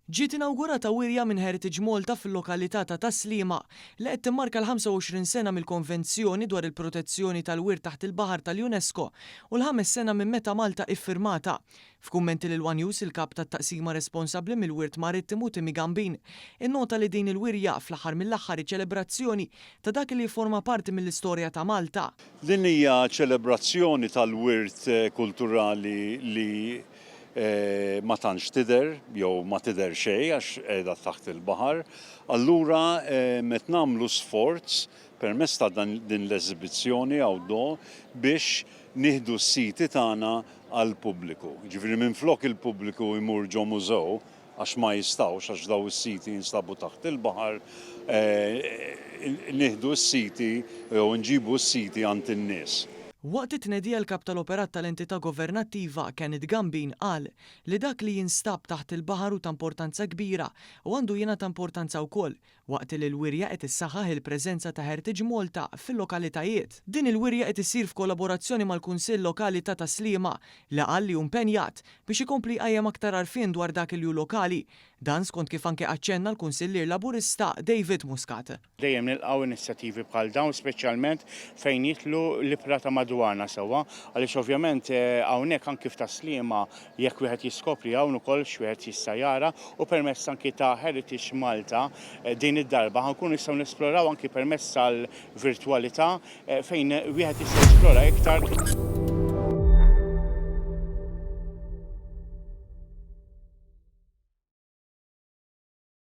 Ġiet inawgurata wirja minn Heritage Malta fil-lokalità ta' Tas-Sliema li qed timmarka l-25 sena mill-Konvenzjoni dwar il-Protezzjoni tal-Wirt Taħt il-Baħar tal-UNESCO u l-ħames sena minn meta Malta iffirmatha. F'kummenti lil one News il-Kap tat-Taqsima responsabbli mill-Wirt Marittimu Timmy Gambin innota li din il-wirja fl-aħħar mill-aħħar hi ċelebrazzjoni ta' dak li jifforma parti mill-istorja ta' Malta. Din hija ċelebrazzjoni tal-wirt kulturali li ma tantx tidher jew ma tidher xejn għax qiegħda taħt il-baħar. Allura qed nagħmlu sforz permezz ta' din l-eżibizzjoni outdoor biex nieħdu s-siti tagħna għall-pubbliku. Jiġifieri minflok il-pubbliku jmur ġo mużew, għax ma jistgħux għax dawn is-siti jinstabu taħt il-baħar, nieħdu s-siti jew inġibu s-siti għand in-nies. Waqt it-tnedija l-Kap tal-Operat tal-entità governattiva, Kenneth Gambin, qal li dak li jinstab taħt il-baħar hu ta' importanza kbira u għandu jingħata importanza wkoll waqt li l-wirja qed issaħħaħ il-preżenza ta' Heritage Malta fil-lokalitajiet. Din il-wirja qed issir f'kollaborazzjoni mal-Kunsill Lokali ta' Tas-Sliema li qal li hu mpenjat biex ikompli jqajjem aktar għarfien dwar dak li hu lokali. Dan skont kif anke aċċenna l-Kunsillier Laburista David Muscat. Dejjem nilqgħu inizjattivi bħal dawn speċjalment fejn jidħlu l-ibħra ta' madwarna sewwa għaliex ovvjament hawnhekk anki f'Tas-Sliema Jekk wieħed jiskopri hawn ukoll x'wieħed jista' jara u permezz anki ta' Heritage Malta din id-darba ħa nkunu nistgħu nesploraw anki permezz tal-virtwalità fejn wieħed jista' jesplora iktar.